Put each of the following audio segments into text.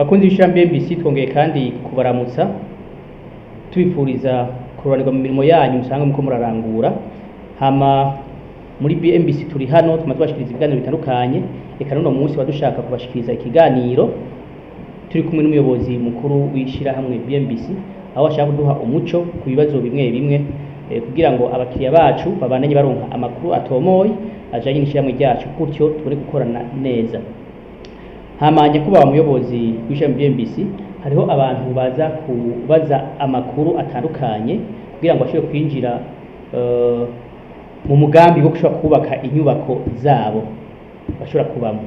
Bakunzi b'ishirahamwe BMBC, twongeye kandi kubaramutsa, tubifuriza kuroranirwa mu mirimo yanyu musanzwe muko murarangura. Hama muri BMBC turi hano tuma tubashikiriza ibiganiro bitandukanye. Eka n'uno munsi wadushaka kubashikiriza ikiganiro turi kumwe n'umuyobozi mukuru w'ishirahamwe BMBC, aho ashaka kuduha umuco ku bibazo bimwe bimwe, kugira ngo abakiriya bacu babandanye baronka amakuru atomoye ajanye n'ishirahamwe ryacu, gutyo tubone gukorana neza. Hama nyakubahwa muyobozi w'ishirahamwe BMBC, hariho abantu baza kubaza amakuru atandukanye kugira ngo bashobore kwinjira mu mugambi wo gushobora kubaka inyubako zabo bashobora kubamo,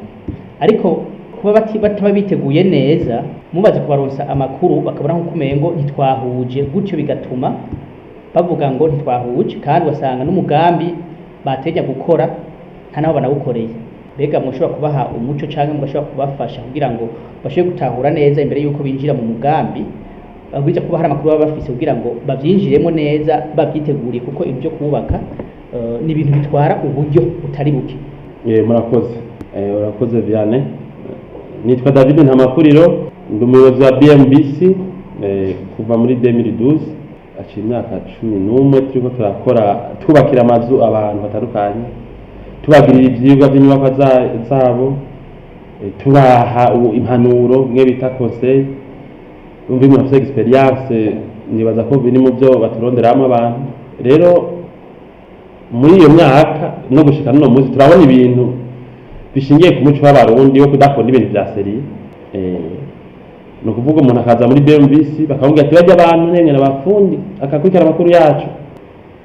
ariko kuba bataba biteguye neza, mubaze kubaronsa amakuru bakabona nk'uko umengo ntitwahuje, gutyo bigatuma bavuga ngo ntitwahuje, kandi ugasanga n'umugambi bateganya gukora nta naho banawukoreye. Mbega mushobora kubaha umuco canke mugashobora kubafasha kugira ngo bashobore gutahura neza imbere y'uko binjira mu mugambi, babwirizwa kuba hari amakuru baba bafise kugira ngo bavyinjiremo neza babyiteguriye, kuko ibyo kubaka ni ibintu bitwara uburyo butari buke? Murakoze. Urakoze Vianney. Nitwa David Ntamakuriro, ndi umuyobozi wa BMBC kuva muri 2012, aciye imyaka 11 turiko turakora, twubakira amazu abantu batandukanye, tubagirira ivyigwa vy'inyubakwa zabo, tubaha impanuro mwe bita conseil. Umva, umuntu afise expérience, nibaza ko biri mu byo baturonderamwo abantu. Rero muri iyo myaka no gushika n'uno munsi, turabona ibintu bishingiye ku muco w'Abarundi wo kudakunda ibintu vya sérieux. Ni ukuvuga umuntu akaza muri BMBC bakamubwira ati bajya abantu nemwe n'abafundi, akakurikira amakuru yacu,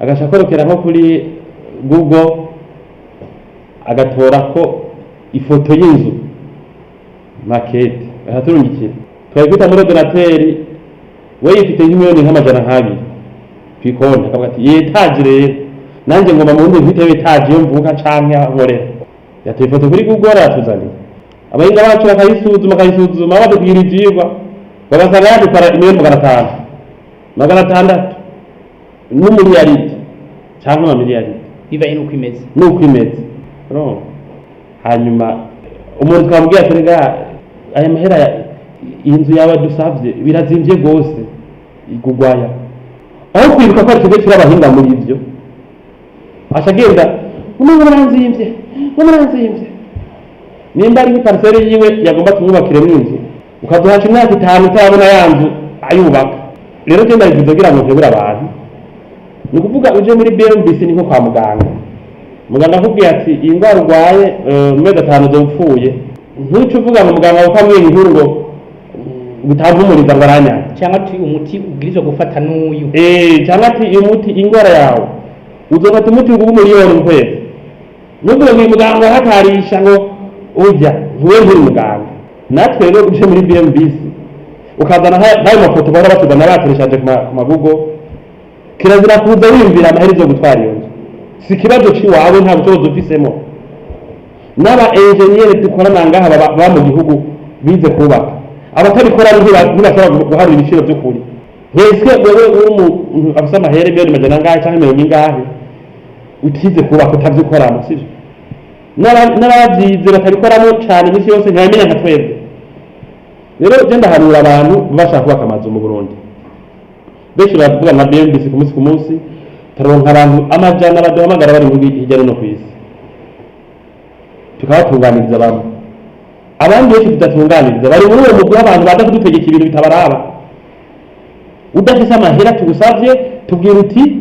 agaca akorokera nko kuri Google, agatora ko ifoto y'inzu, maquette, akaturungikira, twayikubita muri ordinateur, we yifite nk'imiliyoni nk'amajana nk'abiri kw'ikonti, akavuga ati iyi étage rero nanjye ngomba mu wundi mfite étage iyo mvuka canke aho nkorera. Yatoye ifoto kuri Google, aratuzaniye, abahinga bacu bakayisuzuma, bakayisuzuma, badubwira ivyigwa, bagasanga yadutwara imiliyoni 500, 600 n'umuriyaridi canke amamiliyaridi. Bivanye n'uko imeze. Nuko imeze. Urumva? Hanyuma umuntu twamubwira ati rega aya mahera iyi nzu yawe dusavye birazimvye rwose, igugwaya, aho kwibuka ko ari twebwe turi abahinga muri ivyo, aca agenda umwe muranzimvye, muranzimvye. Nimba ari parcelle yiwe yagomba tumwubakiremo inzu, ukaduhaca imyaka 5 utarabona ya nzu ayubaka. Rero genda bivuze kugira ngo nkebure abantu. Ni ukuvuga uje muri BMBC ni nko kwa muganga. Muganga akubwiye ati iyi ndwara urwaye, mu mezi 5 uzoba upfuye, ntuce uvuga ngo muganga kuko ambwiye inkuru ngo utampumuriza ngo aranyanga. Cyangwa ati umuti ubwirizwa gufata n'uyu. Cyangwa ati uyu muti, indwara yawe uzofata umuti ngubu miliyoni mu kwezi, ntuvuge ngo uyu muganga arahatarisha, ngo ujya ntuwe nturi muganga. Natwe rero uje muri BMBC ukazana nk'ayo mafoto bahora batuzana batereshaje ku ma Google, kirazira kuza wiyumvira amahera izo gutwara iyo nzu. Si ikibazo c'iwawe, nta bushobozi ufisemo. N'aba enjeniyeri dukorana ngaha baba mu gihugu bize kubaka, abatabikora ntibashobora guharura ibiciro by'ukuri. Mwese wewe uri umuntu afise amahera miliyoni majana angahe canke mirongo ingahe, utize kubaka, utavyukoramo, sivyo? N'abavyize batabikoramo cane iminsi yose ntibamenya nka twebwe. Rero je ndahanura abantu bashaka kubaka amazu mu Burundi. Benshi baravuga na BMBC ku munsi ku munsi, turonka abantu amajana baduhamagara bari mu hirya no hino kw'isi, tukabatunganiriza bamwe. Abandi benshi tudatunganiriza bari muri uwo mugwi w'abantu baza kudutegeka ibintu bitabaraba. Udafise amahera tugusavye, tubwira uti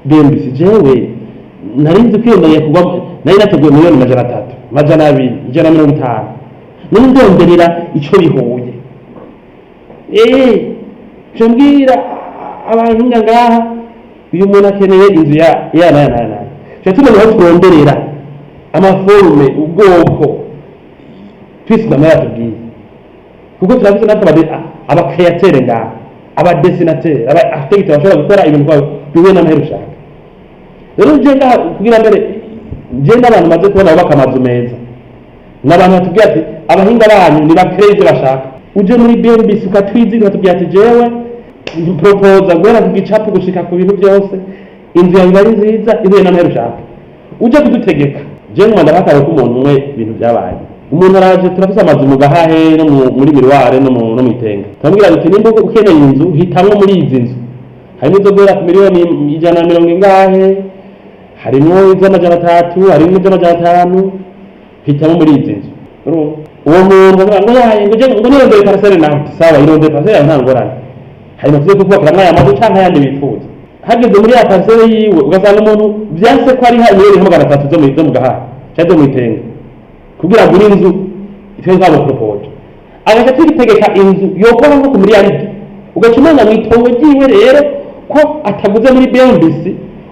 BMBC, jewe nari nzi kwiyemeye kugwa, nari nateguye miliyoni 300, 200, 150, none ndonderera ico bihuye. Je mbwira abahinga ngaha, uyu muntu akeneye inzu ya na na na, je tumenya aho turonderera ama formes, ubwoko twisiga amahera tubwiye, kuko turafise natwe aba créateurs ngaha, aba dessinateurs, aba architectes bashobora gukora ibintu kwawe bihuye n'amahera ushaka. Rero je ngaha kugira mbere, je n'abantu maze kubona bubaka amazu meza, n'abantu batubwira ati abahinga banyu ni bakreye ibyo bashaka. Uje muri BMBC ukatwiziga, ukatubwira ati jewe proposa guhera ku gicapo gushika ku bintu byose, inzu yawe iba ari nziza ihuye n'amahera ushaka. Uje kudutegeka, je nkunda bakare ko umuntu umwe ibintu byabaye. Umuntu araje, turafise amazu mu Gahahe no muri Miroir no mw'Itenga. Turamubwira duti: "Nimba ukeneye inzu, hitamwo muri izi nzu. Harimo izo guhera ku miliyoni 150 ingahe, harimwo iz'amajana 3, harimwo iz'amajana 5, hitamo muri izi nzu." Urumva uwo muntu avuga ngo yaye, ngo je ngo nirondere parcelle nawe. Uti: "Sawa, irondere parcelle yawe, nta ngorane, hanyuma tuze kukubakiramwo aya mazu canke ayandi wifuza." Hageze muri ya parcelle yiwe, ugasanga umuntu vyanse ko ariha miliyoni 300 zo mu Gahahe canke zo mw'Itenga kugira ngo inzu itwe twamuporopoje, agaca tugitegeka inzu yokora nko ku miliyaridi, ugaca umenya mw'itongo ryiwe rero ko ataguze muri BMBC,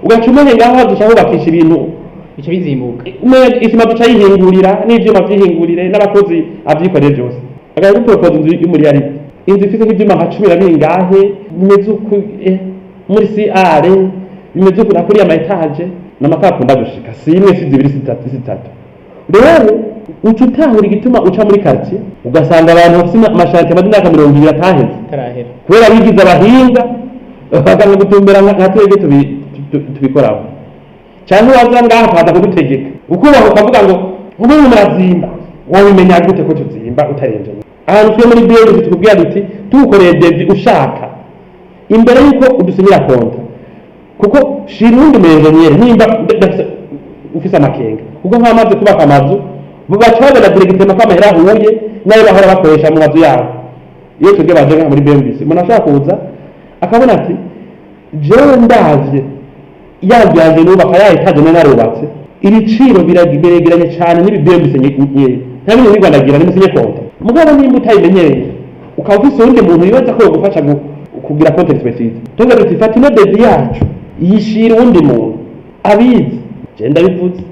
ugaca umenya ngaho dushaka kubakisha ibintu. Bica bizimbuka. Umenga isima duca yihingurira n'ivyuma vyihingurire n'abakozi avyikoreye byose, agaca duporopoza inzu y'umuriyaridi, inzu ifise nk'ivyuma nka cumi na bingahe, bimeze uku, muri CR bimeze uku na kuriya, ama étages n'amakara akunda gushika, si imwe, si zibiri, si zitatu, si zitatu. Rero uca utahura igituma uca muri quartier ugasanga abantu bafise ama chantiers amaze imyaka 20 ataheze. Tarahera. Kubera bigize abahinga, bakanga gutumbera nka twebwe tubikoramo, cyangwa waza ngaha ukaza kudutegeka, ukubaha ukavuga ngo ubu murazimba. Wabimenya gute ko tuzimba utarenje ahantu? Twe muri BMBC tukubwira duti: "Tugukoreye devis ushaka imbere yuko udusinyira contrat, kuko shira uwundi mu engineer nimba ufise amakenga." Kuko nk'amaze kubaka amazu, baca babona directement ko amahera ahuye n'ayo bahora bakoresha mu mazu yabo. Iyo twebwe baje nka muri BMBC, umuntu ashobora kuza akabona ati: "Jewe ndavye ya nzu yanje nubaka, ya étage nari narubatse, ibiciro biregeranye cyane n'ibi BMBC nye nta bintu nirwanagira, nimusinye contrat." Mugabo nimba utayimenyereye, ukaba ufise uwundi muntu wibaza ko yogufasha kugira contre expertise, tuvuga duti: "Fata ino devis yacu, yishira uwundi muntu abizi." Je ndabivuze,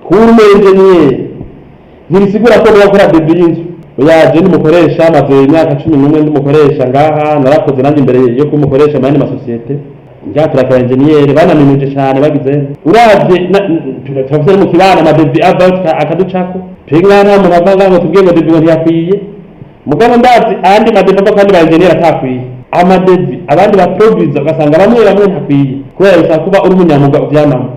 kuba umu ingénieur ntibisigura ko niba gukora devis y'inzu. Oya, je ndumukoresha, maze imyaka 11 ndumukoresha ngaha. Narakoze nanjye imbere yo kumukoresha mu yandi masosiyete. Ngaha turakora ingénieur banaminuje cyane, bagize uravye turafise no mu kibano ama devis ava akaducako. Twebwe ngaha nta muntu ava ngaha ngo tubwiye ngo devis ngo ntiyakwiye. Mugabo ndazi ayandi ma devis ava kandi ba ingénieur atakwiye, ama devis abandi ba producer, ugasanga bamwe bamwe ntakwiye, kubera bisaba kuba uri umunyamwuga uvyamamo.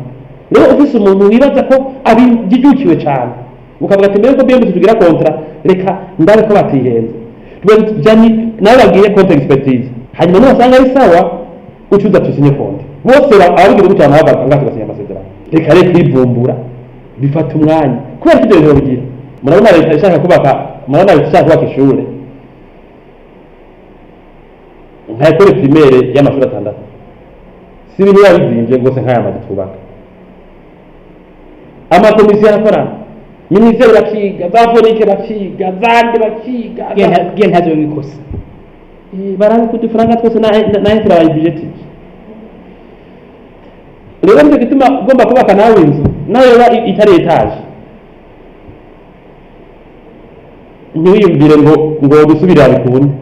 Rero ufise umuntu wibaza ko abijijukiwe cyane, ukavuga ati: "Mbere ko BMBC tugira contrat, reka ndabe ko batihenze." Tuvuga tuti: "Jani nawe bagiye contre expertise, hanyuma nubasanga ari sawa, ucuza tusinye contrat." Bose ababigize gutya bama ngaha tugasinya amasezerano. Reka rero kwivumbura bifata umwanya, kubera ko ibyo bintu babigira. Murabona leta ishaka kubaka, murabona leta ishaka kubaka ishure nka école primaire y'amashuri atandatu, si ibintu biba bizimvye rwose nk'aya mazu twubaka. Amakomisiyo arakorana, minisiteri bakiga, za fonike bakiga, zande bakiga. Kugira ntazobe mw'ikosa. Barabe ko udufaranga twose nahe turabayibudgetije. Rero nicyo gituma ugomba kubaka nawe inzu, nayo yoba itari étage, ntiwiyumvire ngo gusubirira bikunde.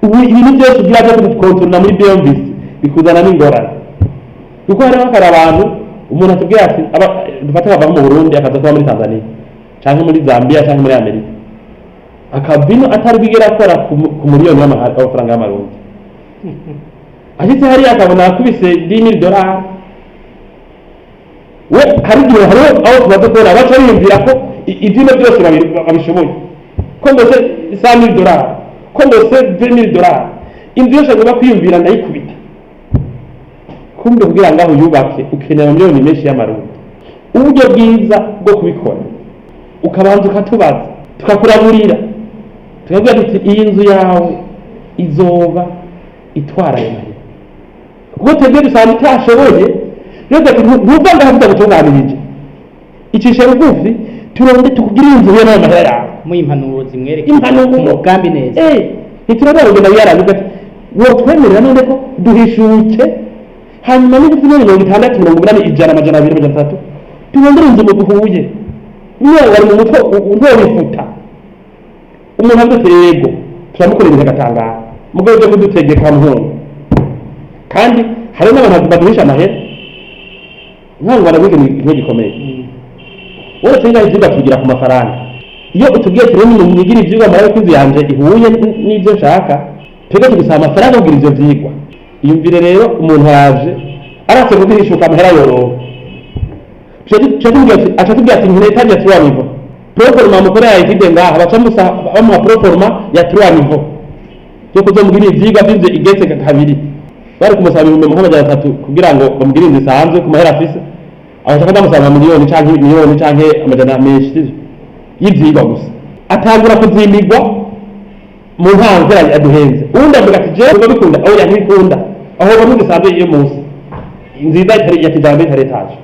Ubu ibintu byose ugira byo kudukontorora muri BMBC bikuzana n'ingorane, kuko hariho hakari abantu, umuntu atubwira ati dufate akava mu Burundi akaza kuba muri Tanzania canke muri Zambia canke muri Amerika, akava ino atari bwigera akora ku miliyoni y'amafaranga y'amarundi, ashitse hariya akabona akubise 10 000 dollars. We hari igihe hariho aho tumaze kubona baca biyumvira ko ivyino byose babishoboye, ko ndose 100 000 dollars, ko ndose 20 000 dollars, inzu yose agomba kwiyumvira ndayikubita. Kumbe kugira ngo aho yubake ukenera amamiliyoni menshi y'amarundi. Uburyo bwiza bwo kubikora, ukabanza ukatubaza, tukakuraburira, tukabwira tuti: "Iyi nzu yawe izoba itwara ayo mahera," kuko twebwe dusanga utashoboye. Rero ati: "Ntuva ngaho tutagutunganirije, icishe bugufi, turonde tukugire inzu ihuye n'ayo mahera yawe." Kumuha impanuro zimwereka Impanuro. ku mugambi neza. Ntiturabona kugenda wiyaravuga ati: "Wotwemerera none ko duhishuke, hanyuma niba ufite 60, 80, 100, 200, 300, turondere inzu mu duhuye." Niyo wari mu mutwe ntobifuta. Umuntu avuze ati: "Yego," turamukorera ibintu agatangara. Mugabo byo kudutegeka muhungu, kandi hari n'abantu baduhisha amahera nkango baravuga ikintu gikomeye. Wowe twiga ivyigwa tugira ku mafaranga. Iyo utubwiye ati: "Rero nimwigire ivyigwa murabe ko inzu yanje ihuye n'ivyo nshaka," twebwe tugusaba amafaranga kugira ivyo vyigwa. Iyumvire rero umuntu yaje aratse kuduhishuka amahera yoroha, aca tubwira ati: "Nkeneye étage ya trois niveaux." Proforma mukorera étude ngaha, baca bamuha proforma ya 3 niveau yo kuzomugira ivyigwa vy'inzu igetse kabiri. Bari kumusaba 300,000 kugira ngo bamugire inzu isanzwe ku mahera afise, abashaka ndamusaba miliyoni canke miliyoni canke amajana menshi, sivyo? Y'ivyigwa gusa atangura kuzimbigwa mu ntango aduhenze. Uwundi avuga ati jewe ngo bikunda, oya ntibikunda, aho bamwe dusanzwe iyo munsi nziza itari ya kijambere, itari étage,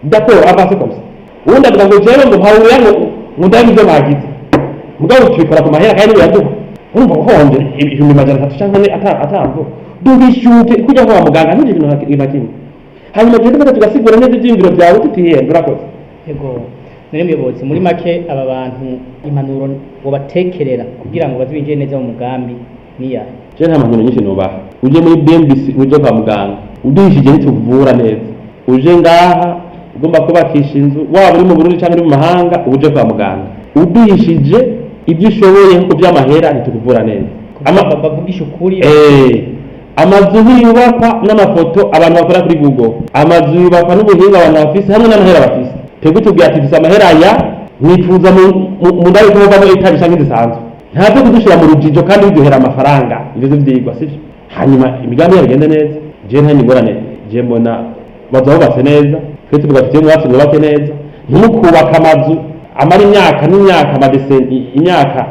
d'accord, avance comme ça. Uwundi avuga ngo jewe ngo mpawuya ngo ndabe ibyo bagize, mugabo tubikora ku mahera kandi biraduha. Urumva uhombye 300,000 canke 4 atamvo dubishyuke kujya kwa muganga ntugire ikintu na kimwe. Hanyuma tugende tugasigura neza ivyiyumviro byawe tutihenda. Urakoze. Yego, none muyobozi, muri make aba bantu impanuro wobatekerera kugira ngo baze binjire neza mu mugambi niya? Je nta mpanuro nyinshi nubaha. Uje muri BMBC, uje kwa muganga uduhishije ntituvura neza. Uje ngaha ugomba kubakisha inzu, waba uri mu Burundi cyangwa uri mu mahanga, uje kwa muganga uduhishije ibyo ushoboye nko by'amahera ntitukuvura neza. Bavugisha ukuri. Amazu ntiyubakwa n'amafoto abantu bakora kuri Google. Amazu yubakwa n'ubuhinga abantu bafise hamwe n'amahera bafise. Twebwe tubwira ati dufise amahera aya, nifuza mu ndari ko muvamo étage canke zisanzwe, ntabyo kudushira mu rujijo kandi biduhera amafaranga. Ivyo vyigwa sivyo? Hanyuma imigambi yabo igende neza. Je nta ngorane, je mbona baza bubatse neza. Twe tuvuga tuti mwubatse, mwubake neza, ntimukubaka amazu amara imyaka n'imyaka, amadeseni imyaka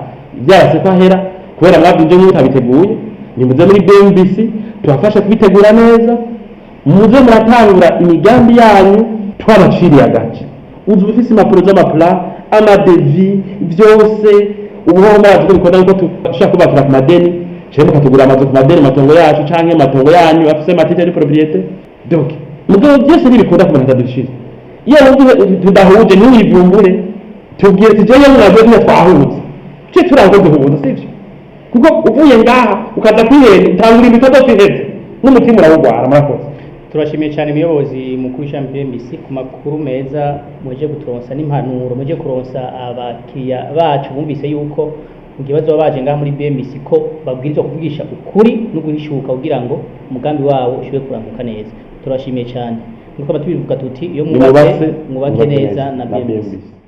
byarase ko ahera kubera mwabyo mutabiteguye. Nimuze muri BMBC tubafashe kubitegura neza, muze muratangura imigambi yanyu twabaciriye agace. Uzu ufise impapuro z'ama plan, ama devis, byose. Ubuhoho murazi ko bikunda yuko dushobora kubakira ku madeni, canke mukatugura amazu ku madeni, amatongo yacu canke amatongo yanyu afise ama titre de propriété. Donc mugabo byose ntibikunda ku muntu atadushira. Iyo wumva tudahuje, ntiwivumbure, tubwire ati jewe mwaje tuba twahuze, ce turanga duhuza, sivyo? Kuko uvuye ngaha ukaza kwihenda, utangura ibitadofiheze n'umutima urawugwara. Murakoze. Turashimiye cyane umuyobozi mukuru w'ishami BMBC ku makuru meza muje kuturonsa n'impanuro muje kuronsa abakiriya bacu. Bumvise yuko mu gihe bazoba baje ngaha muri BMBC ko babwirizwa kuvugisha ukuri no guhishuka kugira ngo umugambi wabo ushobore kuranguka neza. Turashimiye cyane. Nkuko tubivuga tuti iyo mwubatse, mwubake neza na BMBC. BMBC.